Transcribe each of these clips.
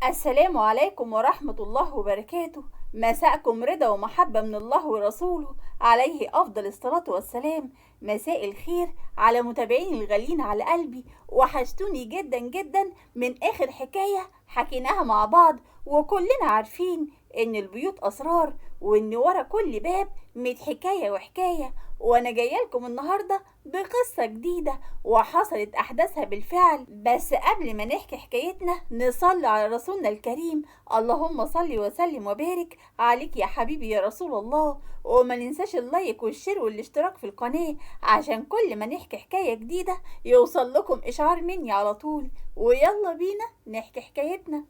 السلام عليكم ورحمة الله وبركاته. مساءكم رضا ومحبة من الله ورسوله عليه أفضل الصلاة والسلام. مساء الخير على متابعين الغاليين على قلبي، وحشتوني جدا جدا من آخر حكاية حكيناها مع بعض، وكلنا عارفين إن البيوت أسرار وإن ورا كل باب 100 حكاية وحكاية. وأنا جاية لكم النهاردة بقصة جديدة وحصلت أحداثها بالفعل، بس قبل ما نحكي حكايتنا نصلي على رسولنا الكريم، اللهم صل وسلم وبارك عليك يا حبيبي يا رسول الله. وما ننساش ال like وال share والاشتراك في القناة عشان كل ما نحكي حكاية جديدة يوصل لكم إشعار مني على طول. ويلا بينا نحكي حكايتنا.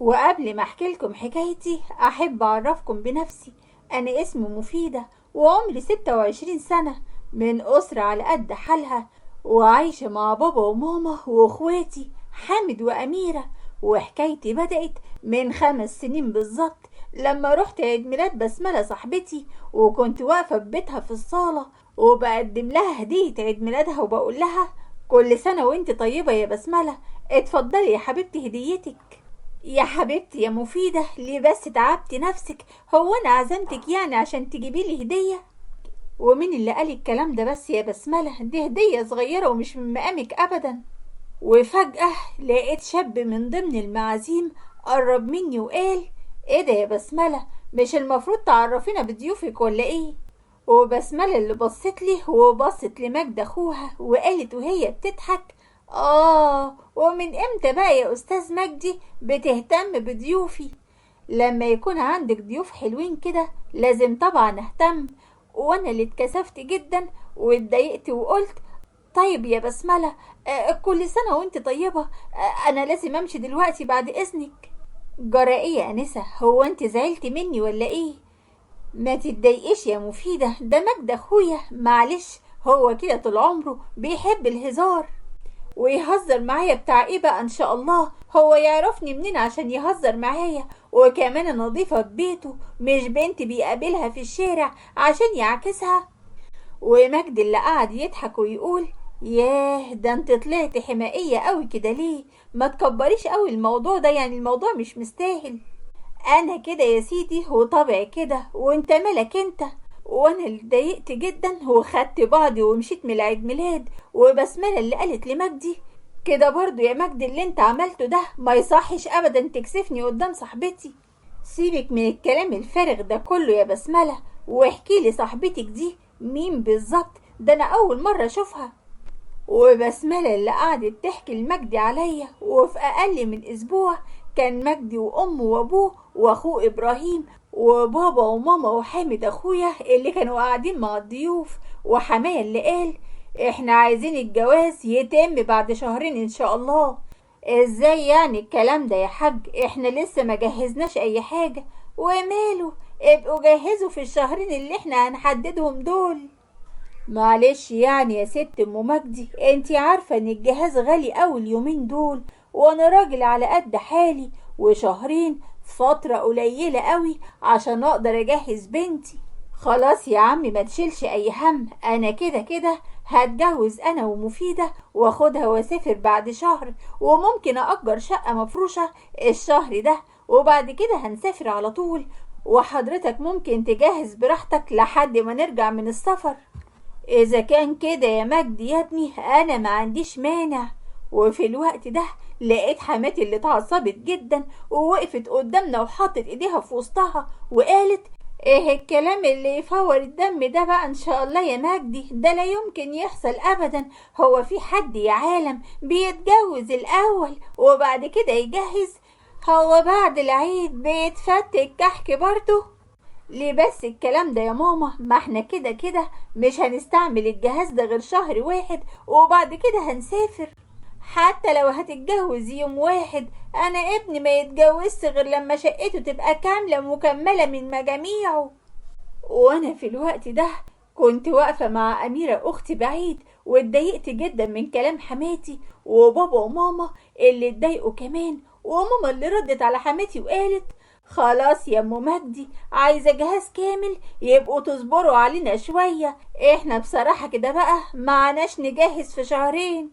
وقبل ما احكي لكم حكايتي احب اعرفكم بنفسي. انا اسمي مفيدة وعمري 26 سنة، من أسرة على قد حالها، وعايشة مع بابا وماما واخواتي حامد وأميرة. وحكايتي بدأت من 5 سنين بالظبط، لما رحت عيد ميلاد بسملة صاحبتي، وكنت واقفة في بيتها في الصالة وبقدم لها هدية عيد ميلادها وبقول لها كل سنة وانت طيبة يا بسملة، اتفضلي يا حبيبتي هديتك. يا حبيبتي يا مفيدة، ليه بس تعبتي نفسك؟ هو انا عزمتك يعني عشان تجيبي لي هدية؟ ومين اللي قال الكلام ده بس يا بسملة؟ دي هدية صغيرة ومش من مقامك ابدا. وفجأة لقيت شاب من ضمن المعازيم قرب مني وقال ايه ده يا بسملة، مش المفروض تعرفينا بضيوفك ولا ايه؟ وبسملة اللي بصت لي وبصت لمجد اخوها وقالت وهي بتضحك ومن امتى بقى يا استاذ مجدي بتهتم بضيوفي؟ لما يكون عندك ضيوف حلوين كده لازم طبعا اهتم. وانا اللي اتكسفت جدا واتضايقت وقلت طيب يا بسملة، كل سنة وانت طيبة، انا لازم امشي دلوقتي بعد اذنك. جرى ايه يا انسة، هو انت زعلتي مني ولا ايه؟ ما تتضايقيش يا مفيدة، ده مجد اخويا، معلش هو كده طول عمره بيحب الهزار ويهزر معايا. بتاع ايه بقى ان شاء الله، هو يعرفني منين عشان يهزر معايا؟ وكمان انا نظيفة في بيته، مش بنت بيقابلها في الشارع عشان يعكسها. ومجد اللي قعد يضحك ويقول ياه ده انت طلعت حمائية قوي كده ليه؟ ما تكبريش قوي الموضوع ده، يعني الموضوع مش مستاهل. انا كده يا سيدي وطبعي كده، وانت مالك انت؟ وانا اللي اتضايقت جدا وخدت بعضي ومشيت من العيد ميلاد. وبسملة اللي قالت لمجدي كده برضو يا مجدي اللي انت عملته ده ما يصحش ابدا تكسفني قدام صاحبتي. سيبك من الكلام الفارغ ده كله يا بسملة، واحكي لي صاحبتك دي مين بالظبط، ده انا اول مرة اشوفها. وبسملة اللي قعدت تحكي لمجدي عليا، وفي اقل من اسبوع كان مجدي وامه وابوه واخوه ابراهيم وبابا وماما وحامد اخويا اللي كانوا قاعدين مع الضيوف، وحماية اللي قال احنا عايزين الجواز يتم بعد 2 شهرين ان شاء الله. ازاي يعني الكلام ده يا حاج؟ احنا لسه ما جهزناش اي حاجة. وماله، ابقوا جهزوا في ال2 شهر اللي احنا هنحددهم دول. معلش يعني يا ست ام مجدي، انتي عارفة ان الجهاز غالي اوي اليومين دول، وانا راجل على قد حالي، و2 شهر فترة قليلة قوي عشان اقدر اجهز بنتي. خلاص يا عمي ما تشيلش اي هم، انا كده كده هتجوز انا ومفيدة واخدها واسافر بعد شهر، وممكن اأجر شقة مفروشة الشهر ده، وبعد كده هنسافر على طول، وحضرتك ممكن تجهز براحتك لحد ما نرجع من السفر. اذا كان كده يا مجدي يا ابني انا ما عنديش مانع. وفي الوقت ده لقيت حماتي اللي اتعصبت جدا ووقفت قدامنا وحطت ايديها في وسطها وقالت ايه الكلام اللي يفور الدم ده بقى ان شاء الله يا مجدي، ده لا يمكن يحصل ابدا، هو في حد يا عالم بيتجوز الاول وبعد كده يجهز؟ هو بعد العيد بيتفت الكحك برضه؟ ليه بس الكلام ده يا ماما؟ ما احنا كده كده مش هنستعمل الجهاز ده غير 1 شهر وبعد كده هنسافر. حتى لو هتتجوز يوم واحد، انا ابني ما يتجوزش غير لما شقته تبقى كاملة مكملة من مجاميعه. وانا في الوقت ده كنت واقفة مع أميرة أختي بعيد، واتضايقت جدا من كلام حماتي وبابا وماما اللي اتضايقوا كمان، وماما اللي ردت على حماتي وقالت خلاص يا ام مجدي، عايزة جهاز كامل يبقوا تصبروا علينا شوية، احنا بصراحة كده بقى معناش نجهز في 2 شهر.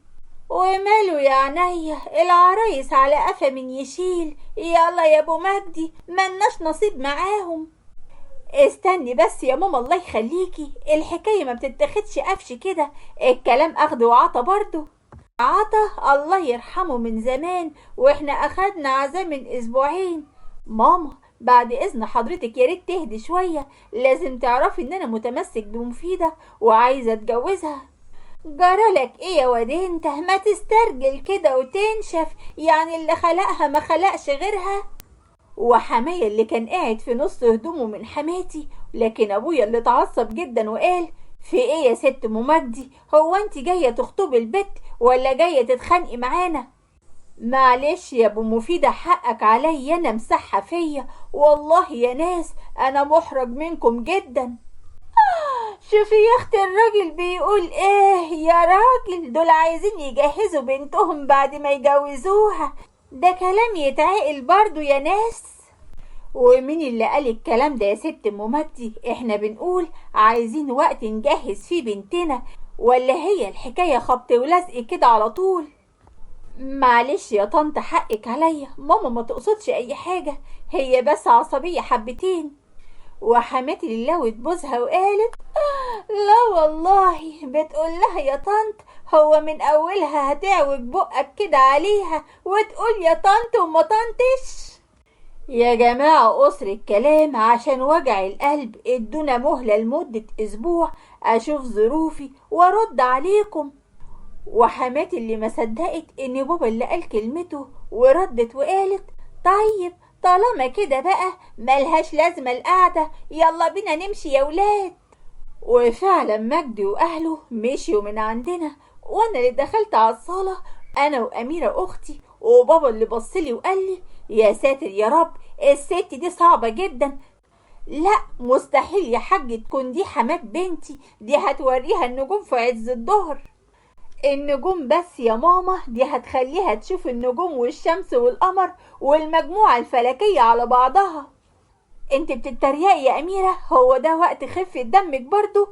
وماله يا عينيا، العرايس على قفا من يشيل. يلا يا ابو مجدي ملناش نصيب معاهم. استني بس يا ماما الله يخليكي، الحكاية ما بتتاخدش قفش كده، الكلام اخد وعطا برضه. عطا الله يرحمه من زمان، واحنا اخدنا عزاه من اسبوعين. ماما بعد اذن حضرتك يا ريت تهدي شوية، لازم تعرفي ان انا متمسك بمفيدة وعايزة اتجوزها. جرالك ايه يا واد انت؟ ما تسترجل كده وتنشف، يعني اللي خلقها ما خلقش غيرها. وحماية اللي كان قاعد في نص هدومه من حماتي، لكن ابويا اللي اتعصب جدا وقال في ايه يا ست ام مجدي، هو انت جاية تخطبي البت ولا جاية تتخانقي معانا؟ معلش يا ابو مفيدة حقك عليا، انا مسحه فيا والله يا ناس، انا محرج منكم جدا. شوفي يا اختي الراجل بيقول ايه يا راجل، دول عايزين يجهزوا بنتهم بعد ما يجوزوها، ده كلام يتعقل برضو يا ناس. ومين اللي قال الكلام ده يا ست ام مجدي؟ احنا بنقول عايزين وقت نجهز فيه بنتنا، ولا هي الحكاية خبط ولزق كده على طول؟ معلش يا طنط حقك عليا، ماما ما تقصدش اي حاجة، هي بس عصبية حبتين. وحماتي لله وتبوزها وقالت لا والله، بتقول لها يا طنط هو من اولها هتعوج بقك كده عليها وتقول يا طنط وما طنطش. يا جماعة قصر الكلام عشان وجع القلب، ادونا مهلة لمدة اسبوع اشوف ظروفي وارد عليكم. وحماتي اللي ما صدقت ان بابا اللي قال كلمته وردت وقالت طيب طالما كده بقى ملهاش لازمة القعدة، يلا بينا نمشي يا ولاد. وفعلا مجدي واهله مشيوا من عندنا، وانا اللي دخلت على الصالة انا واميرة اختي، وبابا اللي بصلي وقال لي يا ساتر يا رب الست دي صعبة جدا، لا مستحيل يا حاج تكون دي حمات بنتي، دي هتوريها النجوم في عز الظهر. النجوم بس يا ماما، دي هتخليها تشوف النجوم والشمس والقمر والمجموعة الفلكية على بعضها. انت بتتريقي يا أميرة، هو ده وقت خفة دمك برضو؟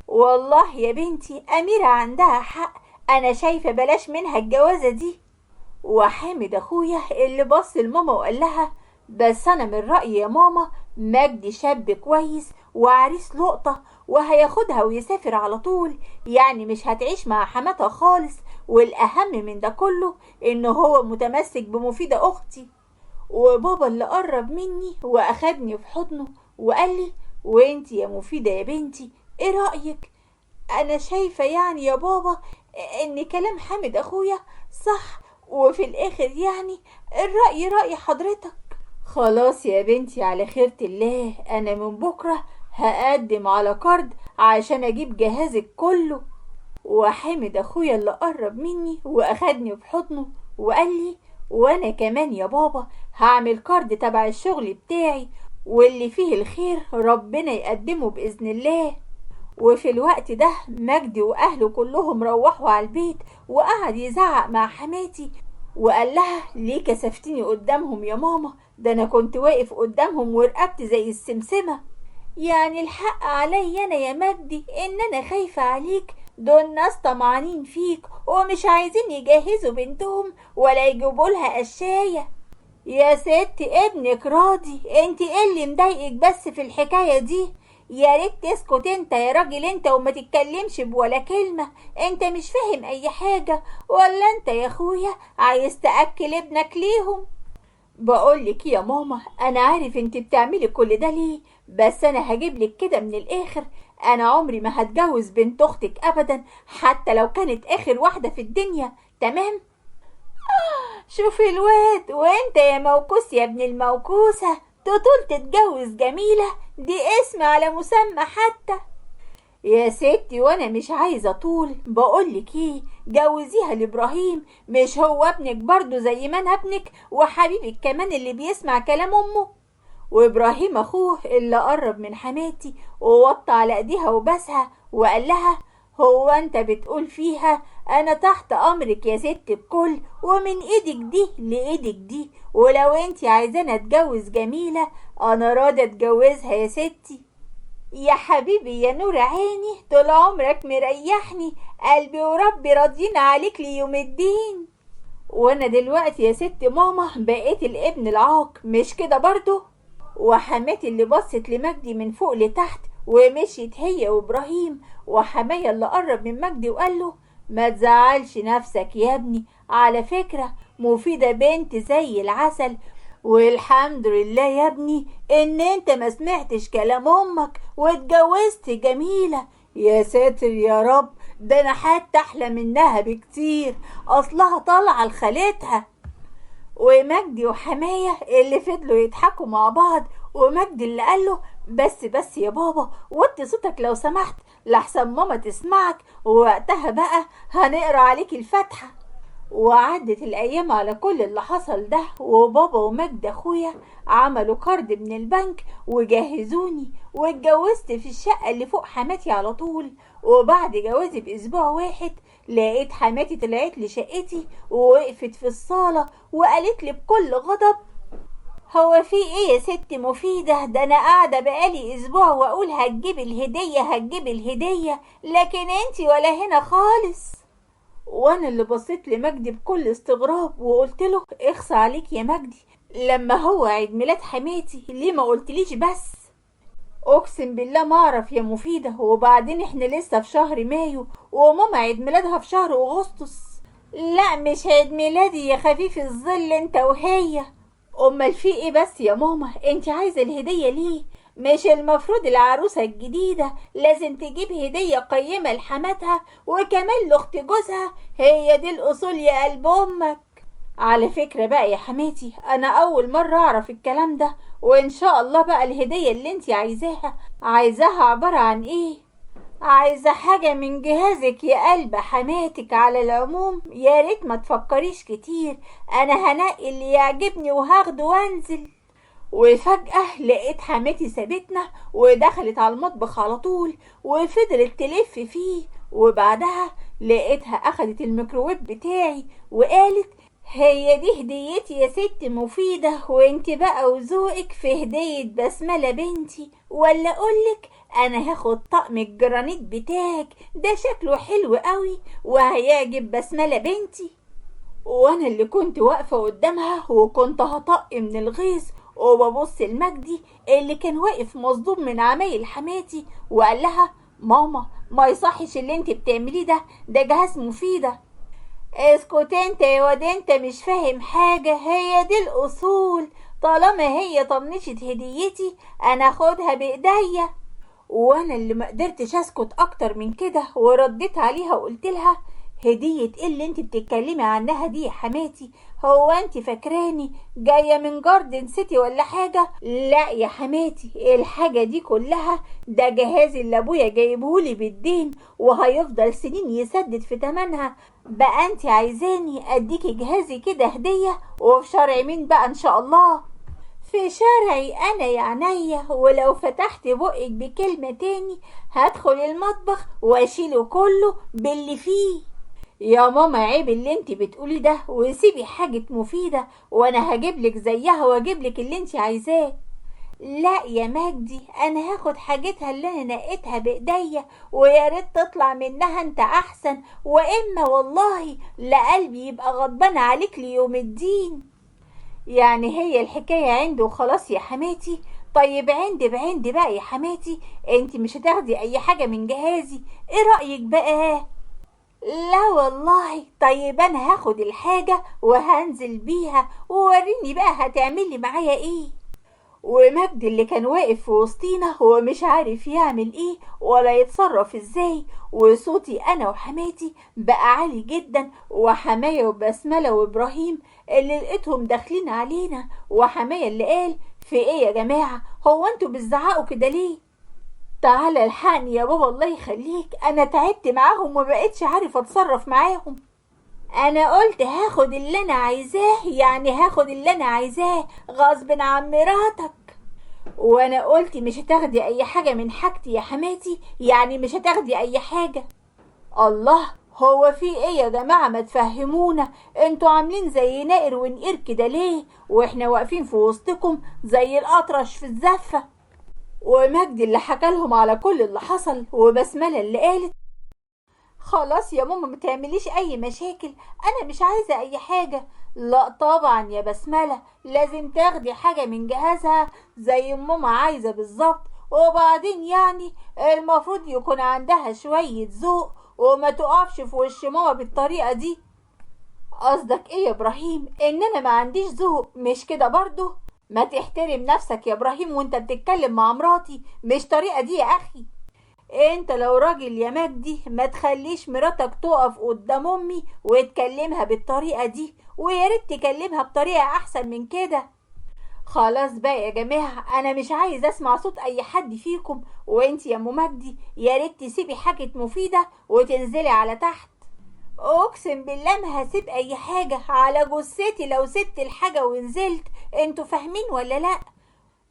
والله يا بنتي أميرة عندها حق، أنا شايفة بلاش منها الجوازة دي. وحامد أخويا اللي بص لماما وقال لها بس أنا من رأيي يا ماما مجدي شاب كويس وعريس لقطة وهياخدها ويسافر على طول، يعني مش هتعيش مع حماتها خالص، والأهم من ده كله إن هو متمسك بمفيدة أختي. وبابا اللي قرب مني وأخدني في حضنه وقال لي وانتي يا مفيدة يا بنتي ايه رأيك؟ أنا شايفة يعني يا بابا إن كلام حامد أخويا صح، وفي الآخر يعني الرأي رأي حضرتك. خلاص يا بنتي على خيرة الله، أنا من بكرة هقدم على قرض عشان أجيب جهازك كله. وحامد أخويا اللي قرب مني وأخدني في حضنه وقال لي وأنا كمان يا بابا هعمل قرض تبع الشغل بتاعي، واللي فيه الخير ربنا يقدمه بإذن الله. وفي الوقت ده مجدي وأهله كلهم روحوا على البيت، وقعد يزعق مع حماتي وقال لها ليه كسفتيني قدامهم يا ماما، ده أنا كنت واقف قدامهم ورقبت زي السمسمة. يعني الحق علي أنا يا مجدي إن أنا خايفة عليك، دول ناس طمعانين فيك ومش عايزين يجهزوا بنتهم ولا يجيبوا لها قشاية. يا ست ابنك راضي، انت ايه اللي مضايقك بس في الحكاية دي؟ يا ريت تسكت انت يا راجل انت وما تتكلمش بولا كلمة، انت مش فاهم اي حاجة، ولا انت يا اخويا عايز تأكل ابنك ليهم؟ بقولك يا ماما انا عارف انت بتعملي كل ده ليه، بس انا هجيبلك كده من الاخر، انا عمري ما هتجوز بنت اختك ابدا حتى لو كانت اخر واحدة في الدنيا، تمام؟ شوفي الواد، وانت يا موكوس يا ابن الموكوسة تطول تتجوز جميلة، دي اسم على مسمى حتى. يا ستي وانا مش عايزة طول، بقولك ايه جوزيها لابراهيم، مش هو ابنك برضو زي ما انا ابنك وحبيبك كمان اللي بيسمع كلام امه. وابراهيم اخوه اللي قرب من حماتي ووطى على ايديها وبسها وقال لها هو انت بتقول فيها انا تحت امرك يا ست الكل، ومن ايدك دي لايدك دي، ولو انت عايزاني اتجوز جميلة انا راضية اتجوزها يا ستي. يا حبيبي يا نور عيني، طول عمرك مريحني، قلبي وربي راضيين عليك ليوم الدين. وانا دلوقتي يا ست ماما بقيت الابن العاق، مش كده برضو؟ وحماتي اللي بصت لمجدي من فوق لتحت ومشيت هي وابراهيم، وحماية اللي قرب من مجدي وقال له ما تزعلش نفسك يا ابني، على فكرة مفيدة بنت زي العسل، والحمد لله يا ابني ان انت ما سمعتش كلام امك واتجوزت جميلة. يا ساتر يا رب، ده انا حتى احلى منها بكتير، اصلها طالعة لخالتها. ومجدي وحماية اللي فضلوا يضحكوا مع بعض، ومجدي اللي قال له بس بس يا بابا وطي صوتك لو سمحت لحسن ماما تسمعك، ووقتها بقى هنقرا عليك الفاتحة. وعدت الايام على كل اللي حصل ده، وبابا ومجدي اخويا عملوا قرض من البنك وجهزوني، واتجوزت في الشقة اللي فوق حماتي على طول. وبعد جوازي باسبوع واحد لقيت حماتي طلعت لي شقتي ووقفت في الصالة وقالت لي بكل غضب، هو في ايه يا ست مفيدة؟ ده انا قاعدة بقالي اسبوع واقول هتجيب الهدية هتجيب الهدية، لكن انتي ولا هنا خالص. وانا اللي بصيت لمجدي بكل استغراب وقلت له اخص عليك يا مجدي، لما هو عيد ميلاد حماتي ليه ما قلتليش؟ بس اقسم بالله ما اعرف يا مفيدة، وبعدين احنا لسه في شهر مايو وماما عيد ميلادها في شهر اغسطس. لا مش عيد ميلادي يا خفيف الظل انت وهي. امال في ايه بس يا ماما؟ انت عايزه الهدية ليه؟ مش المفروض العروسة الجديدة لازم تجيب هديه قيمة لحماتها وكمان لاخت جوزها؟ هي دي الاصول يا قلب امك. على فكرة بقى يا حماتي انا اول مرة اعرف الكلام ده، وان شاء الله بقى الهدية اللي انت عايزاها عايزاها عبارة عن ايه؟ عايزه حاجة من جهازك يا قلب حماتك. على العموم يا ريت ما تفكريش كتير، انا هنقي اللي يعجبني وهاخده وانزل. وفجأة لقيت حماتي سابتنا ودخلت على المطبخ على طول وفضلت تلف فيه، وبعدها لقيتها اخدت الميكروويف بتاعي وقالت هي دي هديتي يا ست مفيدة، وانت بقى وذوقك في هدية بسملة بنتي، ولا اقولك انا هاخد طقم الجرانيت بتاعك ده شكله حلو قوي وهيعجب بسملة بنتي. وانا اللي كنت واقفة قدامها وكنت هطق من الغيظ وببص لمجدي اللي كان واقف مصدوم من عمايل حماتي وقال لها ماما ما يصحش اللي انت بتعمليه ده، ده جهاز مفيدة. اسكت انت يا واد، انت مش فاهم حاجة، هي دي الاصول، طالما هي طنشت هديتي انا اخدها بايديا. وانا اللي ما قدرتش اسكت اكتر من كده ورديت عليها وقلت لها هدية ايه اللي انت بتتكلمي عنها دي يا حماتي؟ هو انت فاكراني جاية من جاردن سيتي ولا حاجة؟ لا يا حماتي، الحاجة دي كلها ده جهاز اللي ابويا جايبهولي بالدين وهيفضل سنين يسدد في تمنها، بقى انت عايزاني اديكي جهازي كده هدية؟ وفي شرع مين بقى ان شاء الله؟ في شرعي انا يا عينيا، ولو فتحت بقك بكلمة تاني هدخل المطبخ واشيله كله باللي فيه. يا ماما عيب اللي انت بتقولي ده، وسيبي حاجة مفيدة وانا هجيبلك زيها واجيبلك اللي انت عايزاه. لا يا مجدي، انا هاخد حاجتها اللي انا نقيتها بايديا، ويا ريت تطلع منها انت احسن، واما والله لقلبي يبقى غضبان عليك ليوم الدين. يعني هي الحكاية عنده وخلاص يا حماتي؟ طيب عندي بعندي بقى يا حماتي، انت مش هتاخدي اي حاجة من جهازي، ايه رأيك بقى؟ لا والله، طيب انا هاخد الحاجة وهنزل بيها ووريني بقى هتعملي معايا ايه. ومجدي اللي كان واقف في وسطينا هو مش عارف يعمل ايه ولا يتصرف ازاي، وصوتي انا وحماتي بقى عالي جدا، وحماية وبسملة وابراهيم اللي لقيتهم داخلين علينا، وحماية اللي قال في ايه يا جماعة، هو انتوا بتزعقوا كده ليه؟ تعالى الحقني يا بابا الله يخليك، انا تعبت معاهم ومبقتش عارف اتصرف معاهم. انا قلت هاخد اللي انا عايزاه، يعني هاخد اللي انا عايزاه غصب عن مراتك. وانا قلت مش هتاخدي اي حاجة من حاجتي يا حماتي، يعني مش هتاخدي اي حاجة. الله، هو في ايه يا جماعة؟ ما تفهمونا، انتوا عاملين زي نائر ونقير كده ليه، واحنا واقفين في وسطكم زي الاطرش في الزفة؟ ومجدي اللي حكى لهم على كل اللي حصل، وبسملة اللي قالت خلاص يا ماما ما تعمليش اي مشاكل، انا مش عايزة اي حاجة. لا طبعا يا بسملة، لازم تاخدي حاجة من جهازها زي ماما عايزة بالظبط، وبعدين يعني المفروض يكون عندها شوية ذوق وما تقفش في وش ماما بالطريقة دي. قصدك ايه يا ابراهيم؟ ان انا ما عنديش ذوق؟ مش كده برضو؟ ما تحترم نفسك يا ابراهيم وانت بتتكلم مع مراتي، مش طريقة دي يا اخي. انت لو راجل يا مجدي ما تخليش مراتك تقف قدام امي وتكلمها بالطريقة دي، ويا ريت تكلمها بطريقة احسن من كده. خلاص بقى يا جماعة، انا مش عايز اسمع صوت اي حد فيكم، وانت يا ام مجدي يا ريت تسيبي حاجة مفيدة وتنزلي على تحت. اقسم بالله ما هسيب اي حاجة على جثتي لو سبت الحاجة ونزلت، انتوا فاهمين ولا لا؟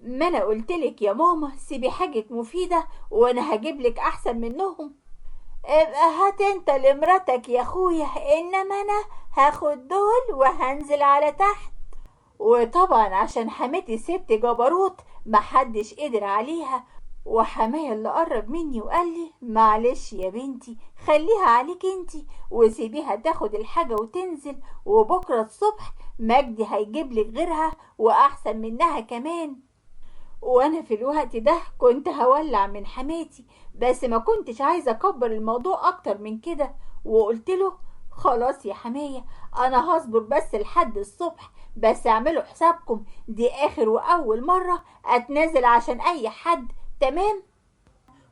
ما انا قلتلك يا ماما سيبي حاجة مفيدة وانا هجيبلك احسن منهم. ابقى هات انت لمراتك يا اخويا، انما انا هاخد دول وهنزل على تحت. وطبعا عشان حماتي ست جبروت محدش قدر عليها، وحماية اللي قرب مني وقال لي معلش يا بنتي خليها عليك انتي وسيبيها تاخد الحاجة وتنزل، وبكرة الصبح مجدي هيجيب لك غيرها واحسن منها كمان. وانا في الوقت ده كنت هولع من حماتي، بس ما كنتش عايزة اكبر الموضوع اكتر من كده، وقلت له خلاص يا حماية انا هصبر بس لحد الصبح، بس اعملوا حسابكم دي اخر واول مرة اتنازل عشان اي حد، تمام؟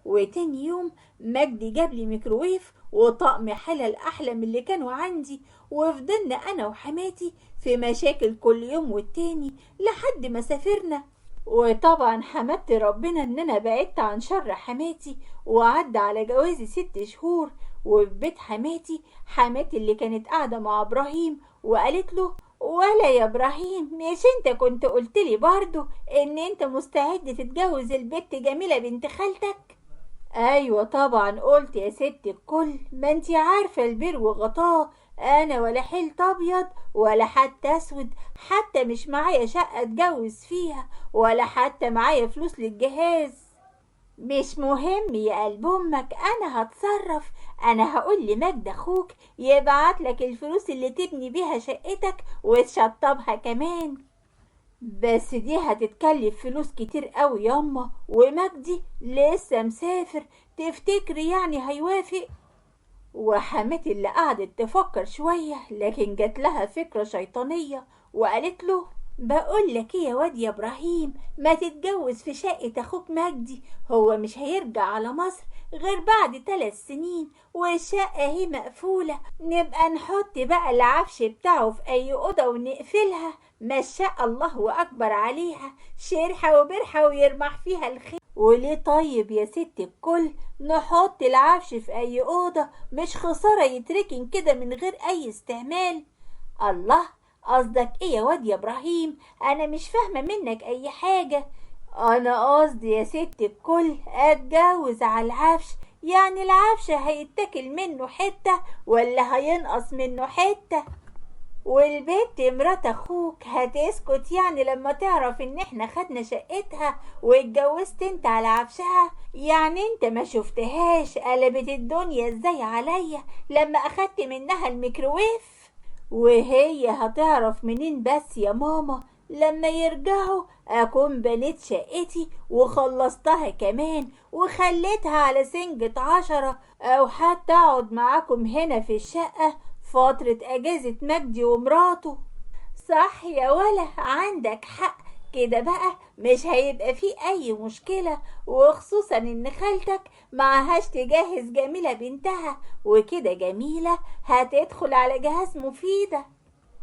وتاني يوم مجدي جاب لي ميكروويف وطقم حلل احلى من اللي كانوا عندي، وفضلنا انا وحماتي في مشاكل كل يوم والتاني لحد ما سافرنا. وطبعا حمدت ربنا ان انا بعدت عن شر حماتي، وعدى على جوازي 6 شهور. وفي بيت حماتي، حماتي اللي كانت قاعدة مع ابراهيم وقالت له ولا يا ابراهيم مش انت كنت قلت لي برضو ان انت مستعد تتجوز البت جميلة بنت خالتك؟ ايوه طبعا قلت يا ست الكل، ما انت عارفة البير وغطاه، انا ولا حلت ابيض ولا حتى اسود، حتى مش معايا شقة اتجوز فيها ولا حتى معايا فلوس للجهاز. مش مهم يا قلب امك، انا هتصرف، انا هقول لمجد اخوك يبعت لك الفلوس اللي تبني بيها شقتك وتشطبها كمان، بس دي هتتكلف فلوس كتير قوي ياما، ومجدي لسه مسافر، تفتكري يعني هيوافق؟ وحماتي اللي قعدت تفكر شوية لكن جات لها فكرة شيطانية وقالت له بقول لك ايه يا واد يا ابراهيم، ما تتجوز في شقة اخوك مجدي، هو مش هيرجع على مصر غير بعد 3 سنين والشقة هي مقفولة، نبقى نحط بقى العفش بتاعه في اي اوضة ونقفلها، ما الشقة الله اكبر عليها شرحة وبرحة ويرمح فيها الخير. وليه طيب يا ست الكل نحط العفش في اي اوضة، مش خسارة يتركن كده من غير اي استعمال. الله قصدك ايه يا واد يا ابراهيم، انا مش فاهمة منك اي حاجة. انا قصدي يا ست الكل اتجوز على العفش، يعني العفش هيتاكل منه حتة ولا هينقص منه حتة؟ والبت مرات اخوك هتسكت يعني لما تعرف ان احنا خدنا شقتها واتجوزت انت على عفشها؟ يعني انت ما شفتهاش قلبت الدنيا ازاي عليا لما اخدت منها الميكروويف؟ وهي هتعرف منين بس يا ماما؟ لما يرجعوا اكون بنيت شقتي وخلصتها كمان وخليتها على سنجة 10، او حتى اقعد معاكم هنا في الشقة فترة اجازة مجدي ومراته. صح يا ولا، عندك حق، كده بقى مش هيبقى فيه اي مشكلة، وخصوصا ان خالتك معهاش تجهز جميلة بنتها، وكده جميلة هتدخل على جهاز مفيدة.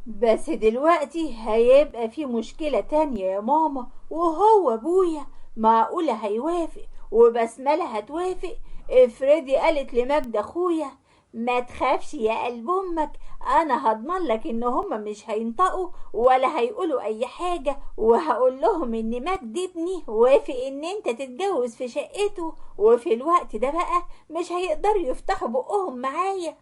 بس دلوقتي هيبقى في مشكلة تانية يا ماما، وهو ابويا معقولة هيوافق وبسملة هتوافق؟ افرضي قالت لمجد اخويا ما تخافش يا قلب امك، انا هضمن لك ان هما مش هينطقوا ولا هيقولوا اي حاجة، وهقول لهم ان مجد ابني وافق ان انت تتجوز في شقته، وفي الوقت ده بقى مش هيقدروا يفتحوا بقهم معايا.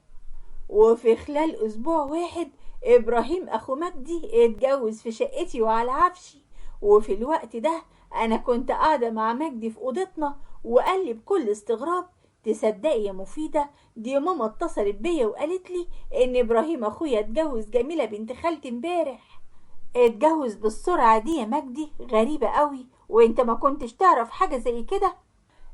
وفي خلال اسبوع واحد ابراهيم اخو مجدي اتجوز في شقتي وعلى عفشي. وفي الوقت ده انا كنت قاعدة مع مجدي في اوضتنا، وقال لي بكل استغراب: تصدقي يا مفيدة، دي ماما اتصلت بيا وقالت لي ان ابراهيم اخويا اتجوز جميلة بنت خالتي امبارح. اتجوز بالسرعة دي يا مجدي؟ غريبة قوي، وانت ما كنتش تعرف حاجة زي كده؟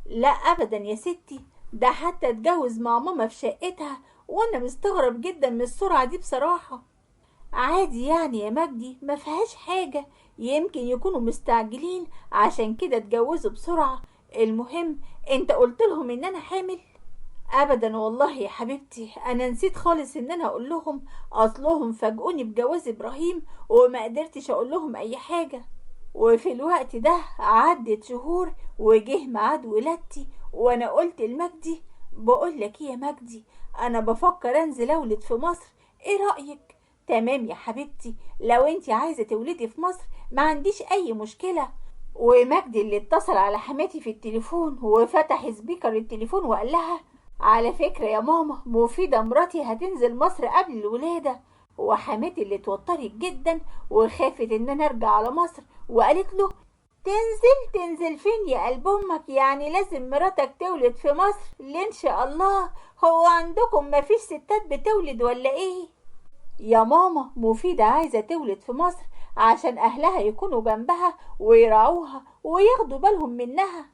لا ابدا يا ستي، ده حتى اتجوز مع ماما في شقتها، وانا مستغرب جدا من السرعة دي بصراحة. عادي يعني يا مجدي، ما فيهاش حاجة، يمكن يكونوا مستعجلين عشان كده اتجوزوا بسرعة. المهم انت قلت لهم ان انا حامل؟ ابدا والله يا حبيبتي، انا نسيت خالص ان انا اقول لهم، اصلهم فاجئوني بجواز ابراهيم وما قدرتش اقول لهم اي حاجة. وفي الوقت ده عدت شهور وجه ميعاد ولادتي، وانا قلت لمجدي: بقول لك ايه يا مجدي، انا بفكر انزل اولد في مصر، ايه رأيك؟ تمام يا حبيبتي، لو انت عايزة تولدي في مصر ما عنديش اي مشكلة. ومجدي اللي اتصل على حماتي في التليفون وفتح speaker التليفون وقال لها: على فكرة يا ماما، مفيدة مراتي هتنزل مصر قبل الولادة. وحماتي اللي اتوترت جدا وخافت ان انا ارجع على مصر، وقالت له: تنزل فين يا قلب امك؟ يعني لازم مراتك تولد في مصر؟ ليه ان شاء الله؟ هو عندكم مفيش ستات بتولد ولا ايه؟ يا ماما، مفيدة عايزة تولد في مصر عشان اهلها يكونوا جنبها ويرعوها وياخدوا بالهم منها.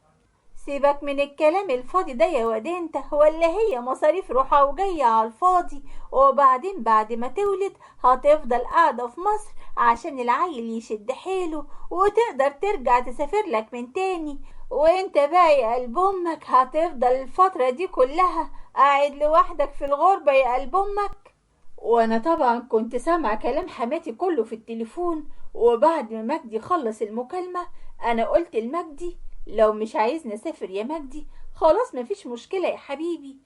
سيبك من الكلام الفاضي ده يا واد انت، ولا هي مصاريف روحها وجاية على الفاضي، وبعدين بعد ما تولد هتفضل قاعدة في مصر عشان العيل يشد حيله وتقدر ترجع تسافر لك من تاني، وانت بقى يا قلب امك هتفضل الفترة دي كلها قاعد لوحدك في الغربة يا قلب امك. وانا طبعا كنت سامعة كلام حماتي كله في التليفون. وبعد ما مجدي خلص المكالمة انا قلت لمجدي: لو مش عايزني اسافر يا مجدي خلاص مفيش مشكلة يا حبيبي،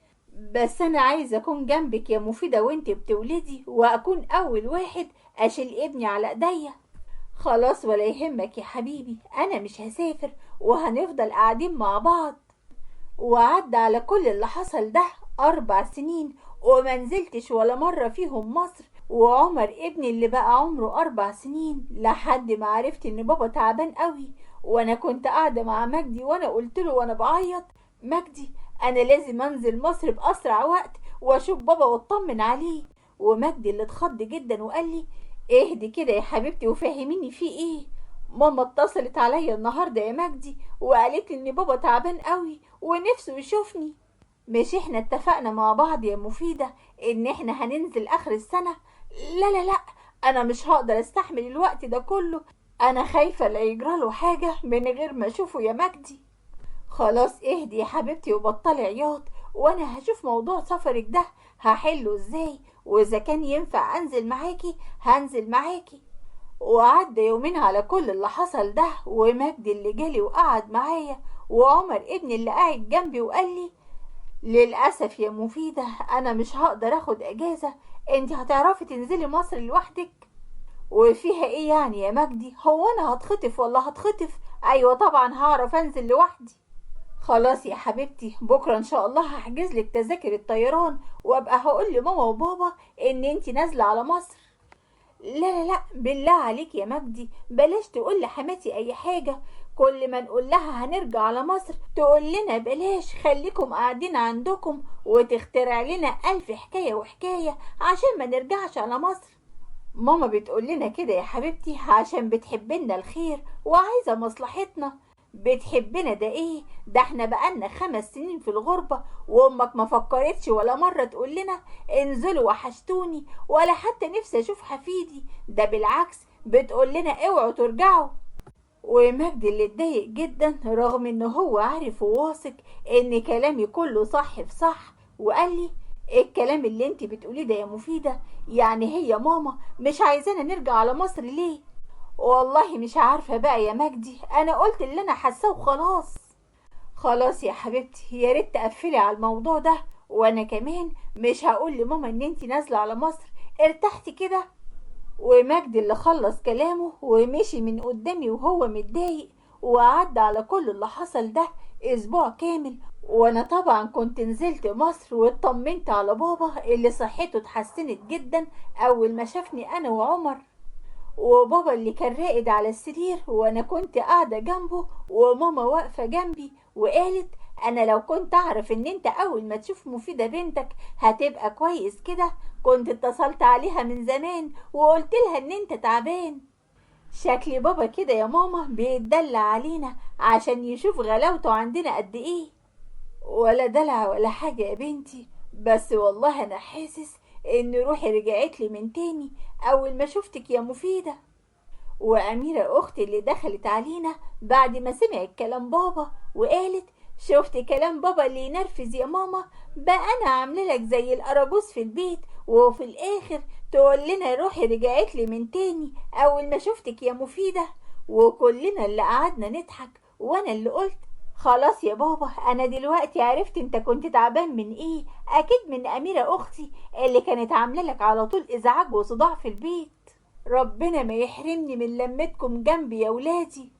بس انا عايزة اكون جنبك يا مفيدة وانت بتولدي، واكون اول واحد اشيل ابني على ايديا. خلاص ولا يهمك يا حبيبي، انا مش هسافر وهنفضل قاعدين مع بعض. وعدى على كل اللي حصل ده 4 سنين وما نزلتش ولا مرة فيهم مصر، وعمر ابني اللي بقى عمره 4 سنين لحد ما عرفت ان بابا تعبان قوي. وانا كنت قاعدة مع مجدي وانا قلت له وانا بعيط: مجدي انا لازم انزل مصر باسرع وقت واشوف بابا واطمن عليه. ومجدي اللي اتخض جدا وقال لي: اهدي كده يا حبيبتي وفهميني في ايه. ماما اتصلت عليا النهارده يا مجدي وقالت لي ان بابا تعبان قوي ونفسه يشوفني. مش احنا اتفقنا مع بعض يا مفيدة ان احنا هننزل اخر السنة؟ لا لا لا، انا مش هقدر استحمل الوقت ده كله، انا خايفة لا يجراله حاجة من غير ما اشوفه يا مجدي. خلاص اهدي يا حبيبتي وبطلي عياط، وانا هشوف موضوع سفرك ده هحله ازاي، واذا كان ينفع انزل معاكي هنزل معاكي. وعدى يومين على كل اللي حصل ده، ومجدي اللي جالي وقعد معايا، وعمر ابني اللي قاعد جنبي وقال لي: للأسف يا مفيدة أنا مش هقدر أخد أجازة، انت هتعرفي تنزلي مصر لوحدك؟ وفيها ايه يعني يا مجدي، هو أنا هتخطف ولا هتخطف؟ أيوة طبعا هعرف أنزل لوحدي. خلاص يا حبيبتي، بكرة إن شاء الله هحجز لك تذاكر الطيران وأبقى هقول لماما وبابا إن انت نازلة على مصر. لا لا لا، بالله عليك يا مجدي بلاش تقول لحماتي أي حاجة، كل ما نقول لها هنرجع على مصر تقول لنا بلاش خليكم قاعدين عندكم، وتخترع لنا 1000 حكاية وحكاية عشان ما نرجعش على مصر. ماما بتقول لنا كده يا حبيبتي عشان بتحبنا الخير وعايزة مصلحتنا. بتحبنا ده ايه؟ ده احنا بقالنا 5 سنين في الغربة وامك ما فكرتش ولا مرة تقول لنا انزلوا وحشتوني، ولا حتى نفسي اشوف حفيدي، ده بالعكس بتقول لنا اوعوا ترجعوا. ومجدي اللي اتضايق جدا رغم ان هو عارف وواثق ان كلامي كله صح في صح، وقال لي: ايه الكلام اللي انت بتقوليه ده يا مفيدة؟ يعني هي ماما مش عايزانا نرجع على مصر ليه؟ والله مش عارفة بقى يا مجدي، انا قلت اللي انا حاساه وخلاص. خلاص يا حبيبتي، يا ريت تقفلي على الموضوع ده، وانا كمان مش هقول لماما ان انت نازلة على مصر، ارتحتي كده؟ ومجدي اللي خلص كلامه ومشي من قدامي وهو متضايق. وعدى على كل اللي حصل ده اسبوع كامل، وانا طبعا كنت نزلت مصر واطمنت على بابا اللي صحته اتحسنت جدا اول ما شافني انا وعمر. وبابا اللي كان راقد على السرير وانا كنت قاعدة جنبه وماما واقفة جنبي، وقالت انا لو كنت اعرف ان انت اول ما تشوف مفيدة بنتك هتبقى كويس كده كنت اتصلت عليها من زمان وقلت لها ان انت تعبان. شكل بابا كده يا ماما بيتدلع علينا عشان يشوف غلاوته عندنا قد ايه. ولا دلع ولا حاجة يا بنتي، بس والله انا حاسس ان روحي رجعت لي من تاني اول ما شفتك يا مفيدة. واميرة اختي اللي دخلت علينا بعد ما سمعت كلام بابا وقالت شفت كلام بابا اللي ينرفز يا ماما، بقى انا عامله لك زي الاراجوز في البيت وفي الاخر تقول لنا روحي رجعت لي من تاني اول ما شفتك يا مفيدة. وكلنا اللي قعدنا نضحك، وانا اللي قلت خلاص يا بابا انا دلوقتي عرفت انت كنت تعبان من ايه، اكيد من اميرة اختي اللي كانت عامله لك على طول ازعاج وصداع في البيت. ربنا ما يحرمني من لمتكم جنبي يا ولادي.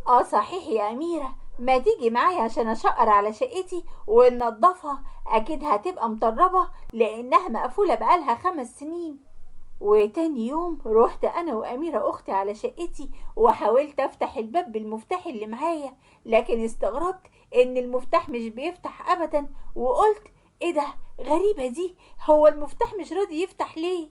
اه صحيح يا اميرة، ما تيجي معايا عشان اشقر على شقتي وننضفها، اكيد هتبقى مطربة لانها مقفولة بقالها 5 سنين. وتاني يوم روحت انا واميرة اختي على شقتي وحاولت افتح الباب بالمفتاح اللي معايا، لكن استغربت ان المفتاح مش بيفتح ابدا، وقلت ايه ده غريبة دي، هو المفتاح مش راضي يفتح ليه؟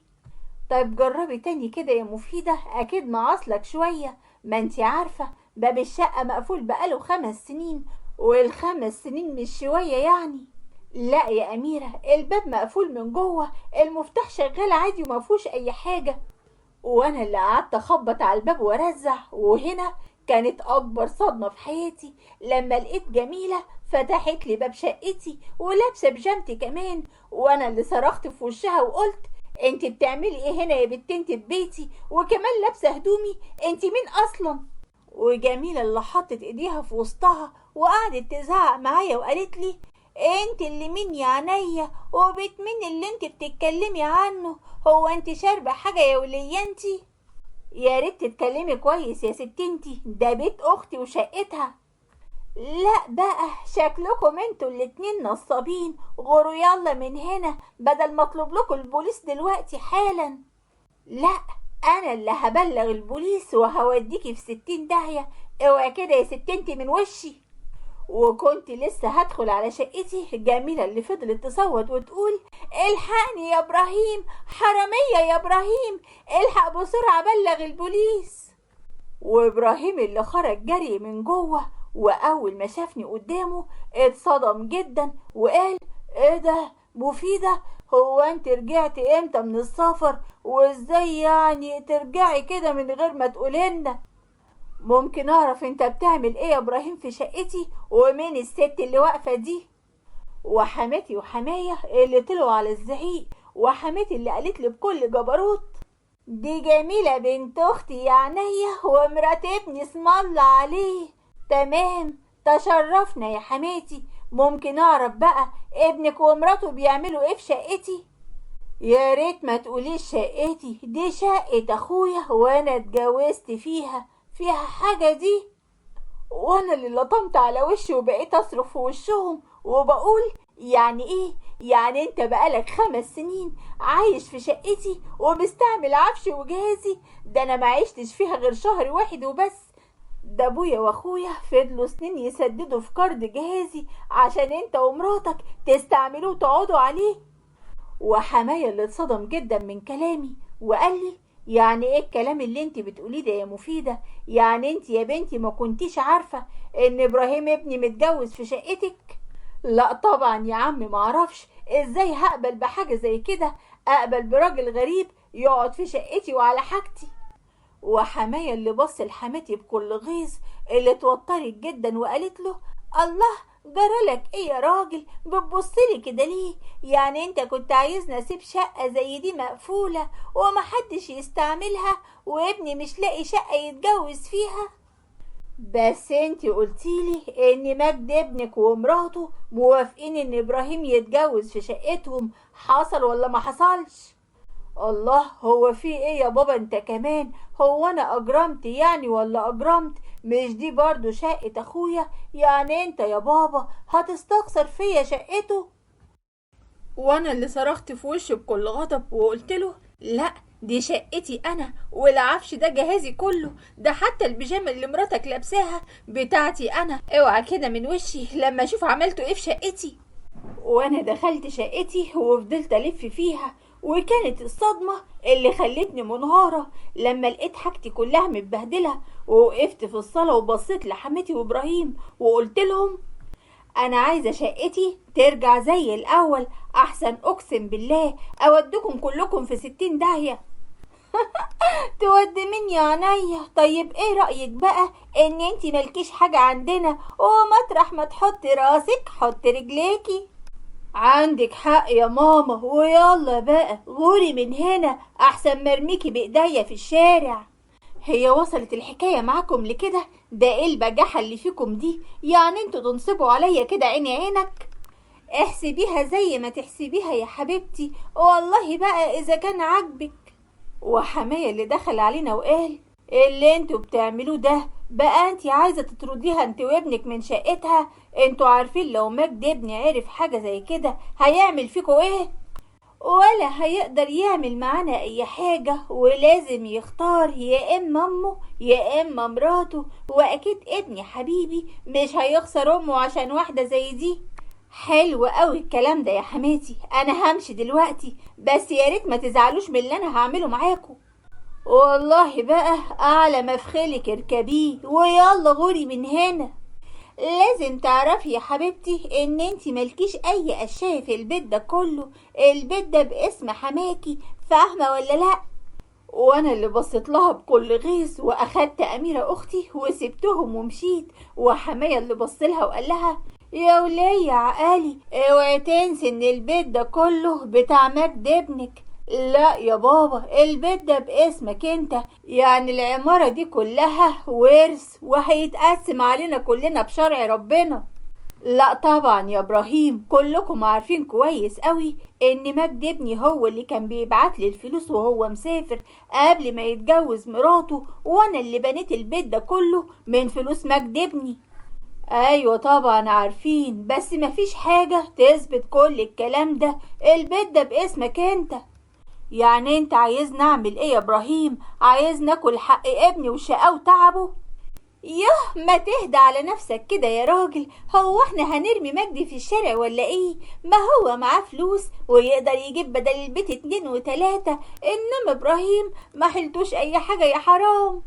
طيب جربي تاني كده يا مفيدة، اكيد معاصلك شوية، ما انتي عارفة باب الشقة مقفول بقاله 5 سنين، وال5 سنين مش شوية يعني. لا يا أميرة الباب مقفول من جوه، المفتاح شغال عادي ومفهوش أي حاجة. وأنا اللي قعدت أخبط على الباب وارزع، وهنا كانت أكبر صدمة في حياتي لما لقيت جميلة فتحت لي باب شقتي ولابسة بيجامتي كمان، وأنا اللي صرخت في وشها وقلت انت بتعملي ايه هنا يا بنت انت في بيتي وكمان لابسة هدومي، انت مين أصلا؟ وجميلة اللي حطت ايديها في وسطها وقعدت تزعق معايا وقالت لي انت اللي مين يا عينيا، وبيت مين اللي انت بتتكلمي عنه، هو انت شاربه حاجه يا وليه انت؟ يا ريت تتكلمي كويس يا ست انتي، ده بيت اختي وشقتها. لا بقى شكلكم انتوا الاتنين نصابين، غوروا يلا من هنا بدل ما اطلب لكم البوليس دلوقتي حالا. لا انا اللي هبلغ البوليس وهوديكي في 60 داهية، اوعي كده يا ست انتي من وشي. وكنت لسه هدخل على شقتي، جميلة اللي فضلت تصوت وتقول الحقني يا ابراهيم، حرامية يا ابراهيم، الحق بسرعة بلغ البوليس. وابراهيم اللي خرج جري من جوه، واول ما شافني قدامه اتصدم جدا وقال ايه ده مفيدة، هو انت رجعت امتى من السفر؟ وازاي يعني ترجعي كده من غير ما تقوليلنا؟ ممكن اعرف انت بتعمل ايه يا ابراهيم في شقتي، ومين الست اللي واقفه دي؟ وحماتي وحمايه اللي طلعوا على الزعيق، وحماتي اللي قالت لي بكل جبروت دي جميله بنت اختي يا عينيا ومرات ابني اسم الله عليه. تمام تشرفنا يا حماتي، ممكن اعرف بقى ابنك ومراته بيعملوا ايه في شقتي؟ يا ريت ما تقوليش شقتي، دي شقه اخويا وانا اتجوزت فيها، فيها حاجة دي؟ وانا اللي لطمت على وشي وبقيت اصرخ في وشهم وبقول يعني ايه؟ يعني انت بقالك 5 سنين عايش في شقتي ومستعمل عفشي وجهازي، ده انا ما عشتش فيها غير شهر واحد وبس، ده ابويا واخويا فضلوا سنين يسددوا في كارد جهازي عشان انت ومراتك تستعملوه وتقعدوا عليه. وحماية اللي اتصدم جدا من كلامي وقال لي يعني ايه الكلام اللي انت بتقوليه ده يا مفيدة؟ يعني انت يا بنتي ما كنتيش عارفة ان ابراهيم ابني متجوز في شقتك؟ لا طبعا يا عم معرفش، ازاي هقبل بحاجة زي كده، اقبل براجل غريب يقعد في شقتي وعلى حاجتي؟ وحماية اللي بص لحماتي بكل غيظ اللي اتوترت جدا وقالت له الله جرالك ايه يا راجل، بتبصلي كده ليه؟ يعني انت كنت عايزنا اسيب شقة زي دي مقفولة ومحدش يستعملها وابني مش لاقي شقة يتجوز فيها؟ بس انت قلتيلي ان مجد ابنك ومراته موافقين ان ابراهيم يتجوز في شقتهم، حصل ولا ما حصلش؟ الله هو في ايه يا بابا انت كمان، هو انا اجرمت يعني ولا اجرمت؟ مش دي برضو شقة اخويا؟ يعني انت يا بابا هتستخسر فيا شقته؟ وانا اللي صرخت في وشه بكل غضب وقلت له لا دي شقتي انا، والعفش ده جهازي كله، ده حتى البيجامه اللي مراتك لابساها بتاعتي انا، اوعى كده من وشي لما اشوف عملته ايه في شقتي. وانا دخلت شقتي وفضلت الف فيها، وكانت الصدمة اللي خلتني منهارة لما لقيت حاجتي كلها متبهدلة. ووقفت في الصالة وبصيت لحماتي وابراهيم وقلت لهم انا عايزة شقتي ترجع زي الاول، احسن اقسم بالله اودكم كلكم في 60 داهية. تودي مني عينيا. طيب ايه رأيك بقى ان انتي مالكيش حاجة عندنا، ومطرح ما تحطي راسك حطي رجليكي. عندك حق يا ماما، ويلا بقى غوري من هنا احسن مرميكي بايديا في الشارع. هي وصلت الحكاية معاكم لكده؟ ده ايه البجاحة اللي فيكم دي؟ يعني انتوا تنصبوا عليا كده عيني عينك؟ احسبيها زي ما تحسبيها يا حبيبتي، والله بقى اذا كان عاجبك. وحماية اللي دخل علينا وقال اللي انتوا بتعملوه ده بقى انتي عايزة تطرديها انت وابنك من شقتها؟ انتوا عارفين لو مجد ابني عرف حاجة زي كده هيعمل فيكوا ايه؟ ولا هيقدر يعمل معانا اي حاجة، ولازم يختار يا اما امه يا اما مراته، واكيد ابني حبيبي مش هيخسر امه عشان واحدة زي دي. حلو قوي الكلام ده يا حماتي، انا همشي دلوقتي، بس يا ريت ما تزعلوش من اللي انا هعمله معاكم. والله بقى اعلى ما في خيلك اركبيه، ويلا غوري من هنا. لازم تعرفي يا حبيبتي ان انتي مالكيش اي اشياء في البيت ده كله، البيت ده باسم حماكي، فاهمه ولا لا؟ وانا اللي بصيت لها بكل غيظ واخدت اميره اختي وسبتهم ومشيت. وحماية اللي بص لها وقال لها يا وليه عقالي، اوعي تنسي ان البيت ده كله بتاع مجد ابنك. لا يا بابا، البيت ده باسمك انت، يعني العمارة دي كلها ورث وهيتقسم علينا كلنا بشرع ربنا. لا طبعا يا ابراهيم، كلكم عارفين كويس قوي ان مجد ابني هو اللي كان بيبعت لي الفلوس وهو مسافر قبل ما يتجوز مراته، وانا اللي بنيت البيت ده كله من فلوس مجد ابني. ايوه طبعا عارفين، بس مفيش حاجة تثبت كل الكلام ده، البيت ده باسمك انت. يعني انت عايزني اعمل ايه يا ابراهيم؟ عايزني اكل حق ابني وشقاه وتعبه؟ ياه، ما تهدى على نفسك كده يا راجل، هو احنا هنرمي مجدي في الشارع ولا ايه؟ ما هو معاه فلوس ويقدر يجيب بدل البيت 2 و3، انما ابراهيم ما حلتوش اي حاجة يا حرام.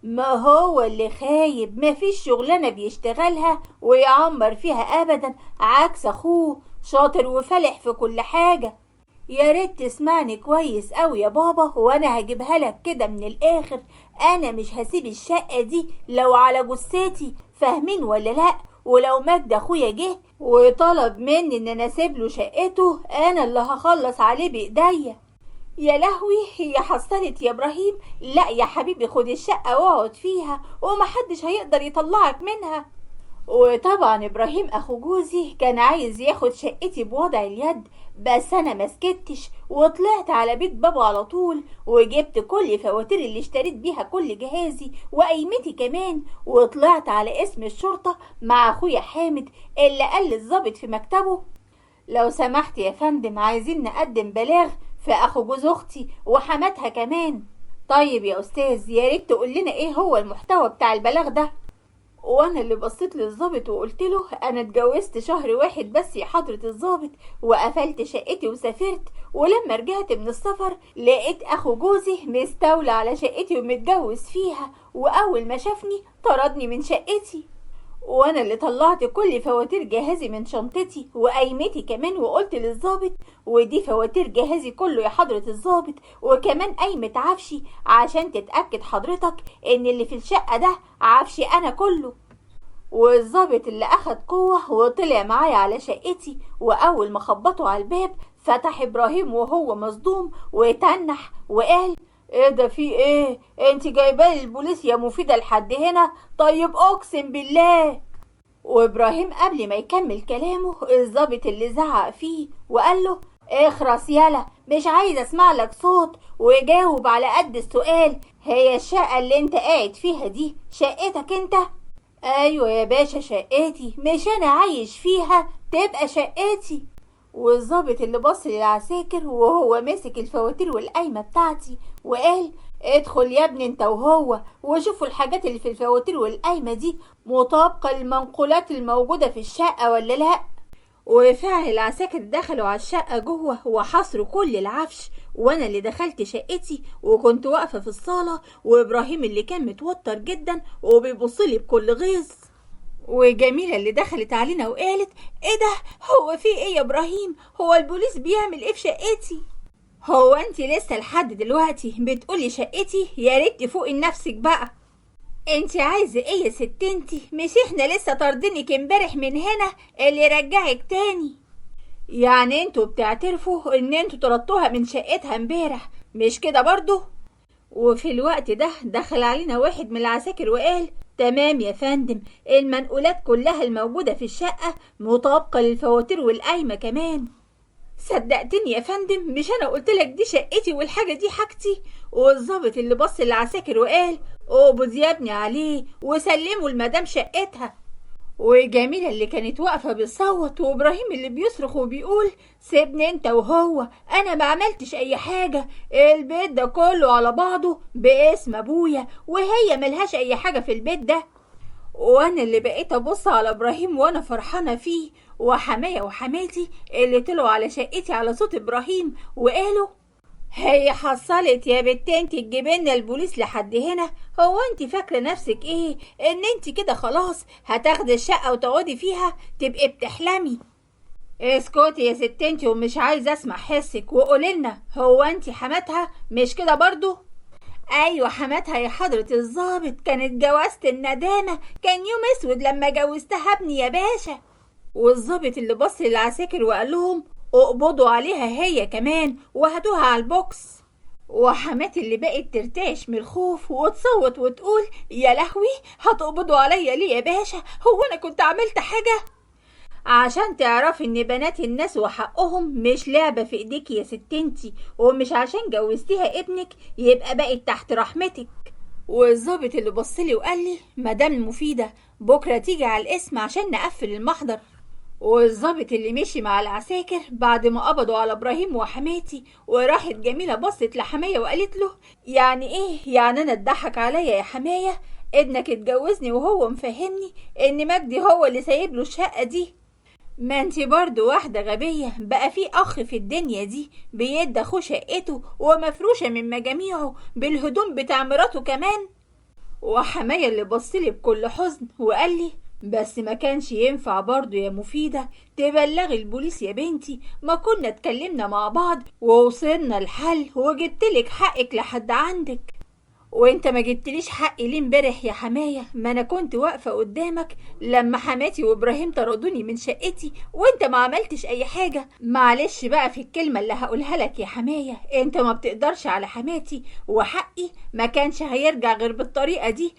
ما هو اللي خايب، ما فيش شغلانة بيشتغلها ويعمر فيها ابدا، عكس اخوه شاطر وفلح في كل حاجة. يا ريت تسمعني كويس قوي يا بابا، وانا هجيبها لك كده من الاخر، انا مش هسيب الشقة دي لو على جثتي، فاهمين ولا لا؟ ولو مجد اخويا جه وطلب مني ان انا اسيب له شقته، انا اللي هخلص عليه بايديا. يا لهوي، هي حصلت يا ابراهيم؟ لا يا حبيبي، خد الشقة واقعد فيها ومحدش هيقدر يطلعك منها. وطبعا ابراهيم اخو جوزي كان عايز ياخد شقتي بوضع اليد، بس انا مسكتش وطلعت على بيت بابا على طول، وجبت كل فواتير اللي اشتريت بيها كل جهازي وقيمتي كمان، وطلعت على اسم الشرطة مع اخويا حامد اللي قال للظابط في مكتبه لو سمحت يا فندم عايزين نقدم بلاغ في اخو جوز اختي وحماتها كمان. طيب يا استاذ، يا ريت تقول لنا ايه هو المحتوى بتاع البلاغ ده. وانا اللي بصيت للظابط وقلت له انا اتجوزت شهر واحد بس يا حضرة الظابط، وقفلت شقتي وسافرت، ولما رجعت من السفر لقيت اخو جوزي مستولى على شقتي ومتجوز فيها، واول ما شافني طردني من شقتي. وانا اللي طلعت كل فواتير جهازي من شنطتي وقايمتي كمان، وقلت للظابط ودي فواتير جهازي كله يا حضرة الظابط، وكمان قايمة عفشي عشان تتأكد حضرتك ان اللي في الشقة ده عفشي انا كله. والظابط اللي اخد قوة وطلع معايا على شقتي، واول ما خبطوا على الباب فتح ابراهيم وهو مصدوم وتنح وقال ايه ده، في ايه؟ انت جايبالي البوليس يا مفيدة لحد هنا؟ طيب اقسم بالله. وابراهيم قبل ما يكمل كلامه الظابط اللي زعق فيه وقال له اخرس يالا، مش عايز اسمع لك صوت، وجاوب على قد السؤال، هي الشقة اللي انت قاعد فيها دي شقتك انت؟ ايوه يا باشا شقتي، مش انا عايش فيها تبقى شقتي. والظابط اللي بص للعساكر وهو ماسك الفواتير والقايمة بتاعتي وقال ادخل يا ابني انت وهو وشوفوا الحاجات اللي في الفواتير والقايمة دي مطابقة للمنقولات الموجودة في الشقة ولا لا. وفعلا العساكر دخلوا على الشقة جوه وحصروا كل العفش، وانا اللي دخلت شقتي وكنت واقفة في الصالة، وابراهيم اللي كان متوتر جدا وبيبصلي بكل غيظ، وجميلة اللي دخلت علينا وقالت ايه ده، هو في ايه يا ابراهيم؟ هو البوليس بيعمل ايه في شقتي؟ هو انت لسه لحد دلوقتي بتقولي شقتي؟ يا ريت تفوقي لنفسك بقى. انت عايزه ايه يا ست انتي؟ مش احنا لسه طاردينك امبارح من هنا اللي رجعك تاني؟ يعني انتوا بتعترفوا ان انتوا طردتوها من شقتها امبارح مش كده برضو؟ وفي الوقت ده دخل علينا واحد من العساكر وقال تمام يا فندم، المنقولات كلها الموجودة في الشقة مطابقة للفواتير والقايمة كمان. صدقتني يا فندم، مش انا قلت لك دي شقتي والحاجة دي حاجتي؟ والظابط اللي بص للعساكر وقال اقبض يا ابني عليه وسلموا المدام شقتها. وجميلة اللي كانت واقفة بتصوت، وابراهيم اللي بيصرخ وبيقول سيبني انت وهو، انا ما عملتش اي حاجة، البيت ده كله على بعضه باسم ابويا وهي ملهاش اي حاجة في البيت ده. وانا اللي بقيت ابص على ابراهيم وانا فرحانة فيه، وحماية وحماتي اللي طلعوا على شقتي على صوت ابراهيم وقالوا هي حصلت يا بنت انت تجيبلنا البوليس لحد هنا؟ هو انت فاكره نفسك ايه؟ ان انت كده خلاص هتاخدي الشقة وتقعدي فيها؟ تبقي بتحلمي. اسكتي يا ست انت ومش عايزه اسمع حسك، وقولي لنا هو انت حماتها مش كده برضو؟ ايوه حماتها يا حضره الظابط، كانت جوازة الندامة، كان يوم اسود لما جوزتها ابني يا باشا. والظابط اللي بص للعساكر وقال لهم اقبضوا عليها هي كمان وهاتوها على البوكس. وحماتي اللي بقت ترتعش من الخوف وتصوت وتقول يا لهوي هتقبضوا عليا ليه يا باشا؟ هو انا كنت عملت حاجة؟ عشان تعرفي ان بنات الناس وحقهم مش لعبة في ايديك يا ستنتي، ومش عشان جوزتيها ابنك يبقى بقت تحت رحمتك. والظابط اللي بصلي وقال لي مدام مفيدة بكرة تيجي على القسم عشان نقفل المحضر. والظابط اللي مشي مع العساكر بعد ما قبضوا على ابراهيم وحماتي، وراحت جميلة بصت لحماية وقالت له يعني ايه؟ يعني انا اتضحك عليا يا حماية؟ ابنك اتجوزني وهو مفهمني ان مجدي هو اللي سايب له الشقة دي. ما انتي برضو واحدة غبية، بقى في اخ في الدنيا دي بيدي اخوه شقته ومفروشة من مجاميعه بالهدوم بتاع مراته كمان. وحماية اللي بصلي بكل حزن وقال لي بس ما كانش ينفع برضو يا مفيدة تبلغي البوليس يا بنتي، ما كنا اتكلمنا مع بعض ووصلنا الحل وجبتلك حقك لحد عندك. وانت ما جبتليش حقي ليه امبارح يا حماية؟ ما انا كنت واقفة قدامك لما حماتي وابراهيم طردوني من شقتي وانت ما عملتش اي حاجة. معلش بقى في الكلمة اللي هقولها لك يا حماية، انت ما بتقدرش على حماتي وحقي ما كانش هيرجع غير بالطريقة دي.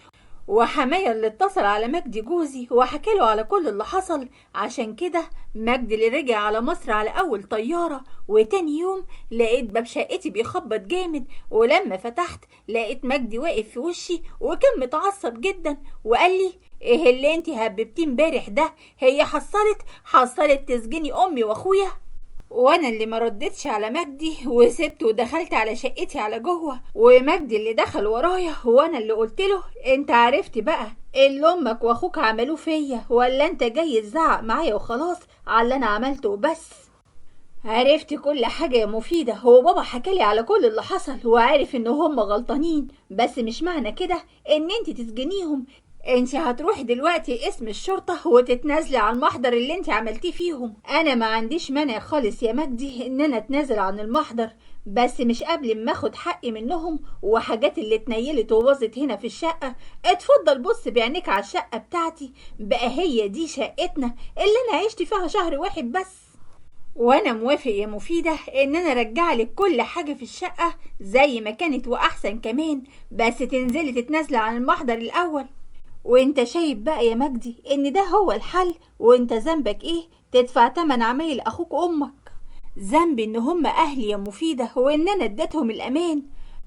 وحماية اللي اتصل على مجدي جوزي وحكى له على كل اللي حصل، عشان كده مجدي اللي رجع على مصر على اول طيارة. وتاني يوم لقيت باب شقتي بيخبط جامد، ولما فتحت لقيت مجدي واقف في وشي وكان متعصب جدا وقال لي ايه اللي انت هببتيه امبارح ده؟ هي حصلت تسجني امي واخويا؟ وانا اللي ما ردتش على مجدي وسبته ودخلت على شقتي على جوه، ومجدي اللي دخل ورايا وانا اللي قلت له انت عرفت بقى اللي امك واخوك عملوه فيا، ولا انت جاي تزعق معايا وخلاص على اللي انا عملته وبس؟ عرفت كل حاجة يا مفيدة، هو بابا حكالي على كل اللي حصل وعارف ان هم غلطانين، بس مش معنى كده ان انت تسجنيهم. انت هتروحي دلوقتي اسم الشرطة وتتنازلي عن المحضر اللي انت عملتيه فيهم. انا ما عنديش مانع خالص يا مجدي ان انا اتنازل عن المحضر، بس مش قبل ما اخد حقي منهم وحاجات اللي اتنيلت وباظت هنا في الشقة. اتفضل بص بعينيك على الشقة بتاعتي، بقى هي دي شقتنا اللي انا عشت فيها شهر واحد بس. وانا موافق يا مفيدة ان انا ارجع لك كل حاجة في الشقة زي ما كانت واحسن كمان، بس تنزلي تتنازلي عن المحضر الاول. وانت شايف بقى يا مجدي ان ده هو الحل، وانت ذنبك ايه تدفع تمن عمايل اخوك وامك؟ ذنبي ان هم اهلي يا مفيدة وان انا اديتهم الامان.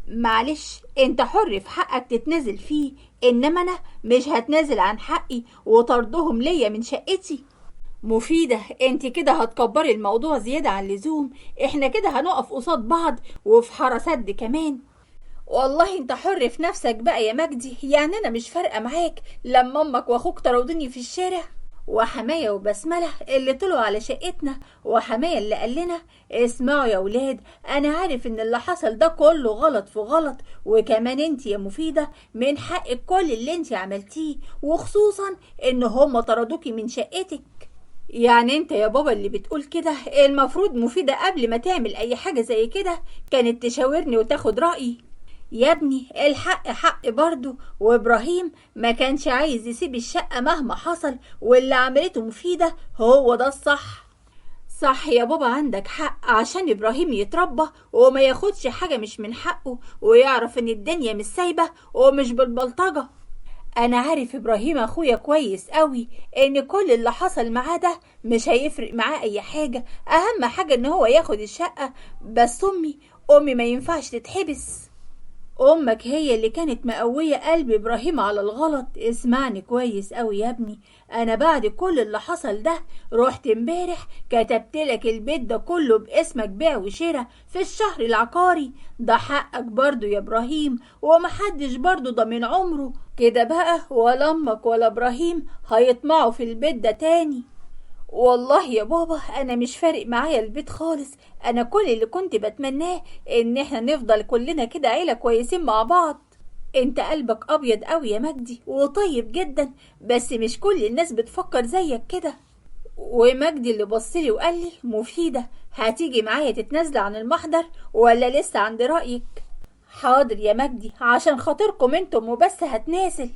معلش انت حر في حقك تتنازل فيه، انما انا مش هتنازل عن حقي وطردهم ليا من شقتي. مفيدة انت كده هتكبري الموضوع زيادة عن اللزوم، احنا كده هنقف قصاد بعض وفي حارة سد كمان. والله انت حر في نفسك بقى يا مجدي، يعني انا مش فارقة معاك لما امك واخوك طردوني في الشارع؟ وحماية وبسملة اللي طلعوا على شقتنا، وحماية اللي قال لنا اسمعوا يا ولاد، انا عارف ان اللي حصل ده كله غلط في غلط، وكمان انت يا مفيدة من حقك كل اللي انت عملتيه، وخصوصا ان هم طردوكي من شقتك. يعني انت يا بابا اللي بتقول كده؟ المفروض مفيدة قبل ما تعمل اي حاجة زي كده كانت تشاورني وتاخد رأيي. يا ابني الحق حق برضه، وابراهيم ما كانش عايز يسيب الشقة مهما حصل، واللي عملته مفيدة هو ده الصح. صح يا بابا عندك حق، عشان ابراهيم يتربى وما ياخدش حاجة مش من حقه، ويعرف ان الدنيا مش سايبة ومش بالبلطجة. انا عارف ابراهيم اخويا كويس قوي ان كل اللي حصل معاه ده مش هيفرق معاه اي حاجة، اهم حاجة ان هو ياخد الشقة. بس امي ما ينفعش تتحبس. امك هي اللي كانت مقوية قلب ابراهيم على الغلط. اسمعني كويس قوي يا ابني، انا بعد كل اللي حصل ده رحت امبارح كتبت لك البيت ده كله باسمك بيع وشراء في الشهر العقاري، ده حقك برضو يا ابراهيم، ومحدش برضو ضامن عمره كده بقى، ولا امك ولا ابراهيم هيطمعوا في البيت ده تاني. والله يا بابا انا مش فارق معايا البيت خالص، انا كل اللي كنت بتمناه ان احنا نفضل كلنا كده عيلة كويسين مع بعض. انت قلبك ابيض قوي يا مجدي وطيب جدا، بس مش كل الناس بتفكر زيك كده. ومجدي اللي بصلي وقال لي مفيدة هتيجي معايا تتنازل عن المحضر ولا لسه عند رأيك؟ حاضر يا مجدي عشان خاطركم انتم وبس هتنازل.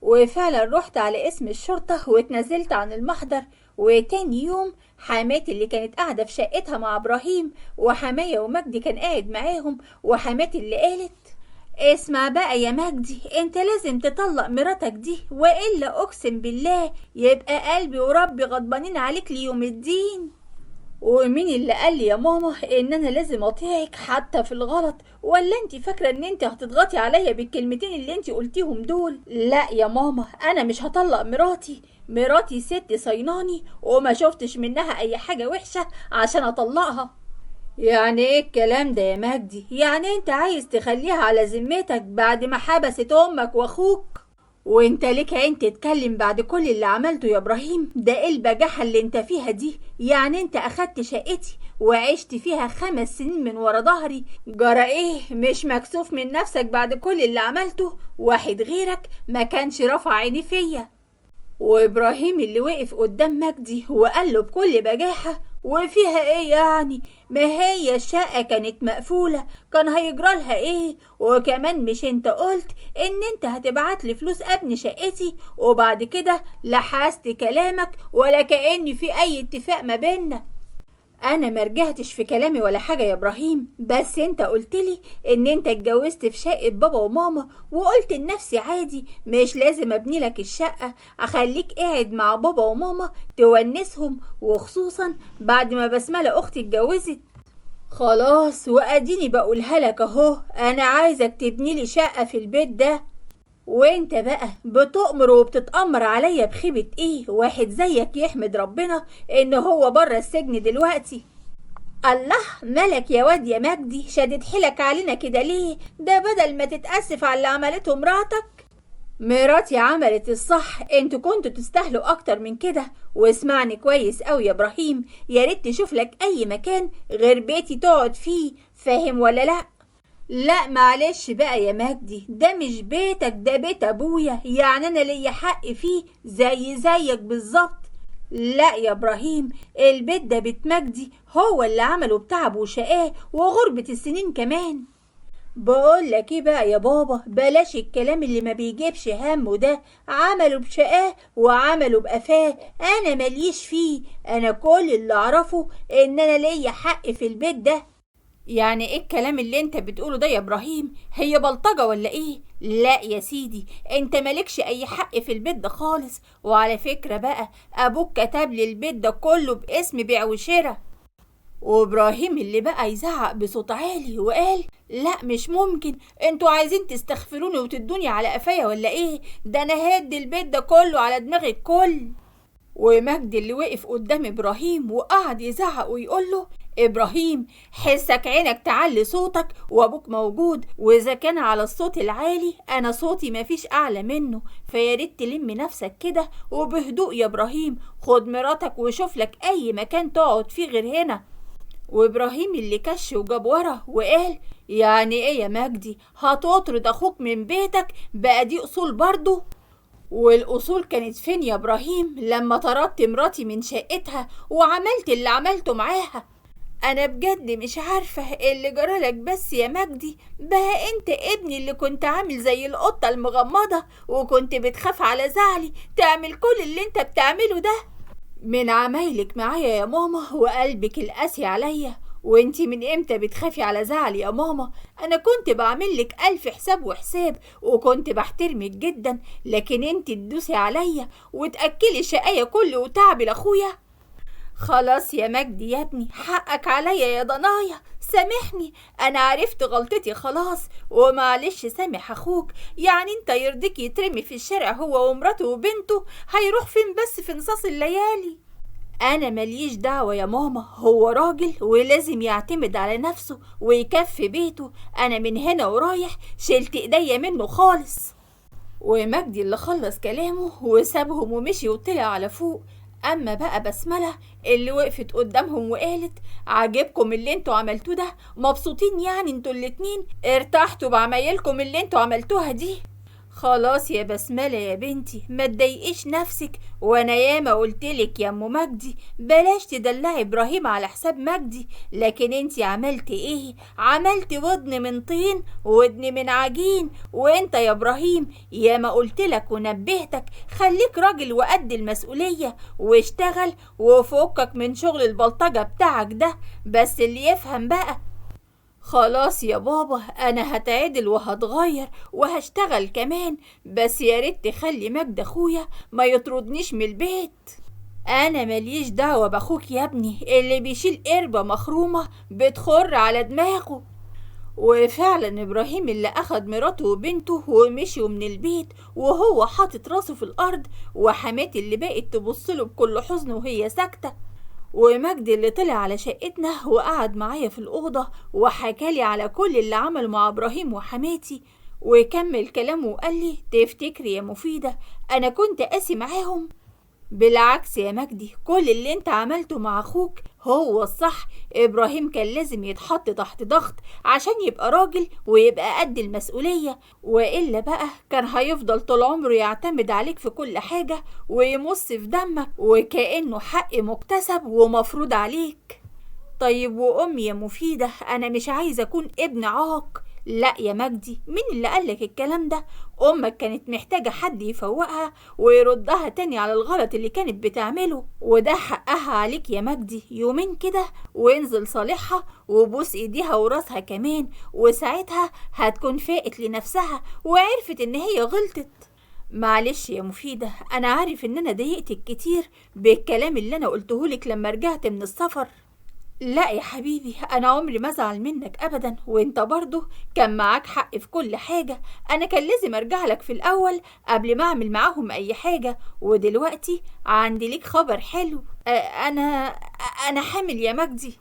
وفعلا رحت على اسم الشرطة واتنازلت عن المحضر. وتاني يوم حماتي اللي كانت قاعدة في شقتها مع ابراهيم وحماية ومجدي كان قاعد معاهم، وحماتي اللي قالت اسمع بقى يا مجدي، انت لازم تطلق مراتك دي والا اقسم بالله يبقى قلبي وربي غضبانين عليك ليوم الدين. ومين اللي قال لي يا ماما ان انا لازم اطيعك حتى في الغلط؟ ولا انت فاكره ان انت هتضغطي عليا بالكلمتين اللي انت قلتيهم دول؟ لا يا ماما انا مش هطلق مراتي، مراتي ست صيناني وما شفتش منها اي حاجه وحشه عشان اطلقها. يعني ايه الكلام ده يا مجدي؟ يعني انت عايز تخليها على ذمتك بعد ما حبست امك واخوك؟ وانت ليك عين تتكلم بعد كل اللي عملته يا ابراهيم؟ ده ايه البجاحه اللي انت فيها دي؟ يعني انت اخدت شقتي وعشت فيها 5 سنين من ورا ظهري، جرى ايه؟ مش مكسوف من نفسك بعد كل اللي عملته؟ واحد غيرك ما كانش رفع عيني فيا. وابراهيم اللي وقف قدام مجدي وقال له بكل بجاحه وفيها ايه يعني؟ ما هي الشقه كانت مقفوله، كان هيجرالها ايه؟ وكمان مش انت قلت ان انت هتبعت لي فلوس ابني شقتي؟ وبعد كده لحست كلامك ولا كأن في اي اتفاق ما بيننا. انا ما رجعتش في كلامي ولا حاجه يا ابراهيم، بس انت قلت لي ان انت اتجوزت في شقه بابا وماما، وقلت لنفسي عادي مش لازم ابني لك الشقه، اخليك قاعد مع بابا وماما تونسهم، وخصوصا بعد ما بسمله اختي اتجوزت. خلاص واديني بقولها لك اهو، انا عايزك تبني لي شقه في البيت ده. وانت بقى بتؤمر وبتتأمر عليا بخيبة ايه؟ واحد زيك يحمد ربنا ان هو بره السجن دلوقتي. الله مالك يا واد يا مجدي، شدد حيلك علينا كده ليه؟ ده بدل ما تتأسف على اللي عملته مراتك. مراتي عملت الصح، انتوا كنتوا تستاهلوا اكتر من كده. واسمعني كويس قوي يا ابراهيم، يا ريت تشوف لك اي مكان غير بيتي تقعد فيه، فاهم ولا لا؟ لا معلش بقى يا مجدي، ده مش بيتك، ده بيت ابويا، يعني انا ليا حق فيه زي زيك بالظبط. لا يا ابراهيم، البيت ده بيت مجدي، هو اللي عمله بتعبه وشقاه وغربة السنين كمان. بقول لك ايه بقى يا بابا، بلاش الكلام اللي ما بيجيبش همه ده، عمله بشقاه وعمله بقفاه، انا ماليش فيه، انا كل اللي اعرفه ان انا ليا حق في البيت ده. يعني ايه الكلام اللي انت بتقوله ده يا ابراهيم؟ هي بلطجة ولا ايه؟ لا يا سيدي، انت مالكش اي حق في البيت ده خالص. وعلى فكرة بقى، ابوك كتب لي البيت ده كله باسم بيع وشراء. وابراهيم اللي بقى يزعق بصوت عالي وقال لا مش ممكن، انتوا عايزين تستغفروني وتدوني على قفايا ولا ايه؟ ده انا هد البيت ده كله على دماغ الكل. ومجدي اللي وقف قدام ابراهيم وقعد يزعق ويقول له إبراهيم حسك عينك تعلي صوتك وأبوك موجود، وإذا كان على الصوت العالي أنا صوتي مفيش أعلى منه، فياريت تلم نفسك كده وبهدوء يا إبراهيم، خد مراتك وشوف لك أي مكان تقعد فيه غير هنا. وإبراهيم اللي كش وجاب ورا وقال يعني إيه يا مجدي، هتطرد أخوك من بيتك؟ بقى دي أصول برضو؟ والأصول كانت فين يا إبراهيم لما طردت مراتي من شقتها وعملت اللي عملته معاها؟ أنا بجد مش عارفة اللي جرالك بس يا مجدي، بقى أنت ابني اللي كنت عامل زي القطة المغمضة وكنت بتخاف على زعلي تعمل كل اللي أنت بتعمله ده؟ من عمايلك معايا يا ماما وقلبك القاسي عليا. وانتي من امتى بتخافي على زعلي يا ماما؟ انا كنت بعمل لك 1000 حساب وحساب وكنت بحترمك جدا، لكن انتي تدوسي عليا وتأكلي شقايا كله وتعبي لاخويا. خلاص يا مجدي يا ابني، حقك عليا يا ضنايا، سامحني، انا عرفت غلطتي خلاص، ومعلش سامح اخوك. يعني انت يرضيك يترمي في الشارع هو ومراته وبنته؟ هيروح فين بس في نصاص الليالي؟ انا ماليش دعوة يا ماما، هو راجل ولازم يعتمد على نفسه ويكفي بيته، انا من هنا ورايح شلت ايديا منه خالص. ومجدي اللي خلص كلامه وسابهم ومشي وطلع على فوق. اما بقى بسملة اللي وقفت قدامهم وقالت عاجبكم اللي انتوا عملتوه ده؟ مبسوطين يعني انتوا الاتنين؟ ارتحتوا بعمايلكم اللي انتوا عملتوها دي؟ خلاص يا بسملة يا بنتي ما تضايقيش نفسك، وانا ياما قلتلك يا ام مجدي بلاش تدلعي ابراهيم على حساب مجدي، لكن انتي عملتي ايه؟ عملتي ودن من طين ودن من عجين. وانت يا ابراهيم ياما قلتلك ونبهتك خليك راجل وقد المسؤولية واشتغل وفكك من شغل البلطجة بتاعك ده، بس اللي يفهم بقى. خلاص يا بابا انا هتعدل وهتغير وهشتغل كمان، بس يا ريت تخلي مجد اخويا ما يطردنيش من البيت. انا ماليش دعوة باخوك يا ابني، اللي بيشيل قربة مخرومة بتخر على دماغه. وفعلا ابراهيم اللي اخد مراته وبنته ومشيوا من البيت وهو حاطط راسه في الارض، وحماتي اللي بقت تبصله بكل حزن وهي ساكتة. ومجدي اللي طلع على شقتنا وقعد معايا في الأوضة وحكالي على كل اللي عمله مع إبراهيم وحماتي، وكمل كلامه وقال لي تفتكري يا مفيدة أنا كنت قاسي معاهم؟ بالعكس يا مجدي، كل اللي انت عملته مع أخوك هو الصح. إبراهيم كان لازم يتحط تحت ضغط عشان يبقى راجل ويبقى قد المسؤولية، وإلا بقى كان هيفضل طول عمره يعتمد عليك في كل حاجة ويمص في دمك وكأنه حق مكتسب ومفروض عليك. طيب وأمي يا مفيدة، أنا مش عايزة أكون ابن عاق. لا يا مجدي، مين اللي قالك الكلام ده؟ أمك كانت محتاجة حد يفوقها ويردها تاني على الغلط اللي كانت بتعمله، وده حقها عليك يا مجدي. يومين كده وانزل صالحها وبوس ايديها وراسها كمان، وساعتها هتكون فاقت لنفسها وعرفت ان هي غلطت. معلش يا مفيدة، أنا عارف إن أنا ضايقتك كتير بالكلام اللي أنا قلتهولك لما رجعت من السفر. لا يا حبيبي، أنا عمري ما أزعل منك أبدا، وإنت برضه كان معاك حق في كل حاجة. أنا كان لازم أرجع لك في الأول قبل ما أعمل معاهم أي حاجة، ودلوقتي عندي ليك خبر حلو. أنا حامل يا مجدي.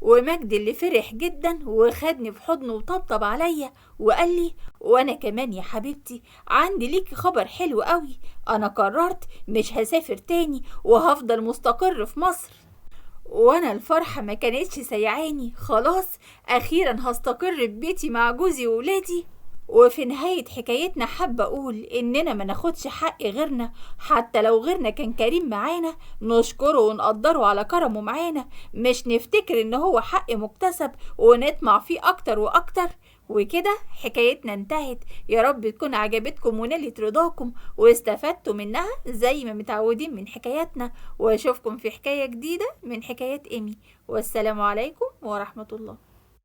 ومجدي اللي فرح جدا وخدني في حضنه وطبطب عليا وقال لي وانا كمان يا حبيبتي عندي ليكي خبر حلو قوي، انا قررت مش هسافر تاني وهفضل مستقر في مصر. وانا الفرحة ما كانتش سيعاني، خلاص اخيرا هستقر في بيتي مع جوزي وولادي. وفي نهاية حكايتنا حابة أقول إننا ما ناخدش حق غيرنا، حتى لو غيرنا كان كريم معانا نشكره ونقدره على كرمه معانا، مش نفتكر إن هو حق مكتسب ونطمع فيه أكتر وأكتر. وكده حكايتنا انتهت، يا رب تكون عجبتكم ونالت رضاكم واستفدتوا منها زي ما متعودين من حكاياتنا، واشوفكم في حكاية جديدة من حكايات إيمي. والسلام عليكم ورحمة الله.